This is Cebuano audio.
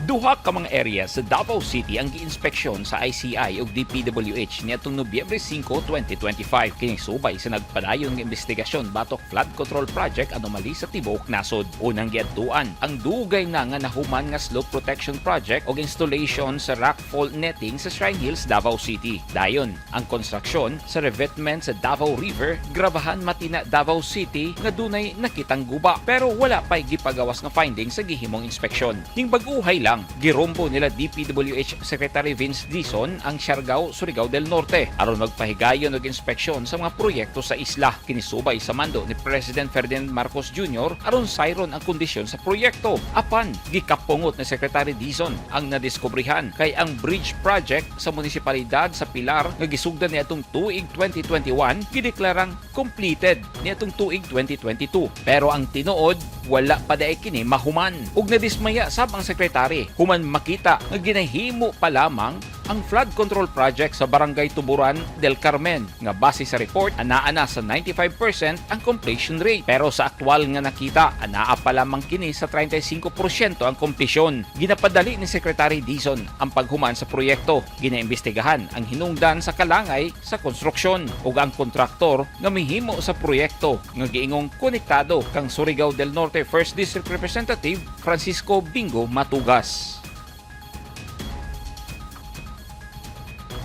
Duha ka mga area sa Davao City ang giinspeksyon sa ICI ug DPWH niadtong Nobyembre 5, 2025. Kini subay sa nagpadayon nga investigasyon batok flood control project anomaly sa tibuok nasod. Unang giadtuan ang dugay na nga nahuman nga slope protection project ug installation sa rockfall netting sa Shrine Hills, Davao City. Dayon ang konstruksyon sa revetment sa Davao River, Grabahan, Matina, Davao City nga dunay nakitang guba pero wala pa'y gipagawas nga finding sa gihimong inspeksyon. Ning bag-uhay lang, girumbo nila DPWH Secretary Vince Dizon ang Siargao, Surigao del Norte aron magpahigayon og inspeksyon sa mga proyekto sa isla. Kini subay sa mando ni President Ferdinand Marcos Jr. aron sayron ang kondisyon sa proyekto. Apan gikapungot ni Secretary Dizon ang nadiskubrehan kay ang bridge project sa munisipalidad sa Pilar nga gisugdan niadtong tuig 2021 gideklarang completed niadtong tuig 2022. Pero ang tinuod, wala pa diay kini mahuman. Ug nadismaya sab ang sekretary human makita nga ginahimo pa lamang ang flood control project sa Barangay Tuburan del Carmen nga base sa report, anaa na sa 95% ang completion rate. Pero sa aktual nga nakita, anaa pa lamang kini sa 35% ang kompletion. Ginapadali ni Secretary Dizon ang paghuman sa proyekto. Ginaimbestigahan ang hinungdan sa kalangay sa konstruksyon ug ang kontraktor nga mihimo sa proyekto nga giingong konektado kang Surigao del Norte 1st District Representative Francisco Bingo Matugas.